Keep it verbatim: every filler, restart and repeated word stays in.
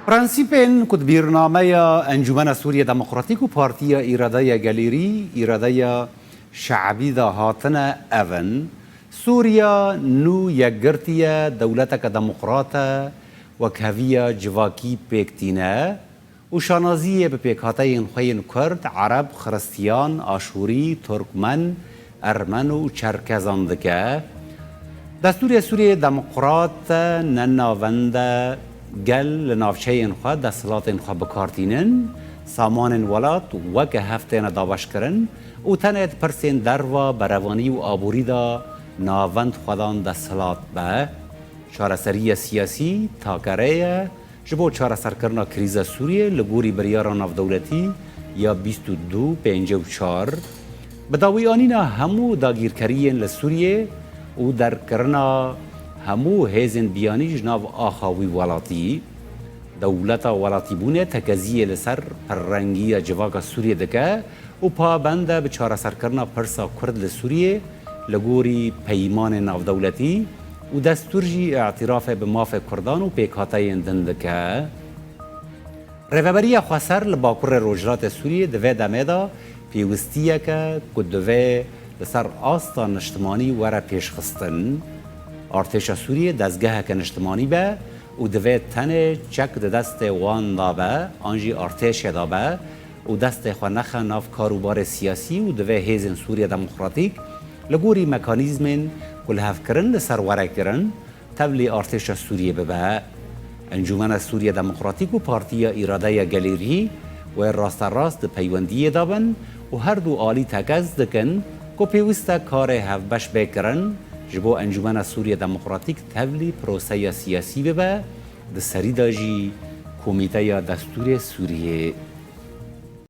Prensîpên ku di bîrnameya Encûmena Sûriye Demokratîk û Partiya Îradeya Gelêrî, Îradeya Şeibî de hatine, ev in: Sûriya nû yekgirtî ye, dewleteke demokrat e, wekheviya civakî pêk tîne û şanaziyê bi pêkhateyên xwe yên Kurd, Ereb, Xiristiyan, Aşûrî, Turkmen, Ermen û Çerkezan dike. Destûrê Sûriyê Demokrat e, ne navend e. Gel li navçeyên xwe desthilatên xwe bi kar tînin, samanên welat weke hev têne dabeşkirin û tenê di pirsên derva, berevanî û aborî de navend xwedan desthilat be. Çareseriya siyasî takere ye ji bo çareserkirina krîza Sûriyê li gorî biryara navdewletî ya bîst û du pêncî û çar, bi dawîanîna hemû dagîrkeriyên li Sûriyê û derkirina hemû hêzên biyanî ji nav axa wî welatî. Dewleta welatîbûnê tekeziyê li ser pirrengiya civaka Sûriyê dike û pabend e bi çareserkirina pirsa Kurd li Sûriyê li gorî peymanên navdewletî û destûr jî îtirafê bi mafê Kurdan û pêkhateyên din dike. Rêveberiya Xweser li Bakurê Rojhilatê Sûriyê di vê demê de pêwistiyeke ku divê li ser asta niştimanî were pêşxistin. Artêşa Sûriyê dezgeheke niştimanî be û divê tenê çek di destê wan de be, an jî artêşê de be û destê xwe nexe nav kar û barê siyasî û divê hêzên Sûriya Demokratîk li gorî mekanîzmên ku lihevkirin li ser were kirin, tevlî artêşa Sûriyê bibe. Encûmena Sûriya Demokratîk û Partiya Îradeya Gelêrî wê rasterast di peywendiyê de bin û her du alî tekez dikin ku pêwîst e karê hevbeş bê kirin, ji bo Encûmena Sûriya Demokratîk tevlî proseya siyasî bibe, di serî de jî Komîteya Destûrê Sûriyê.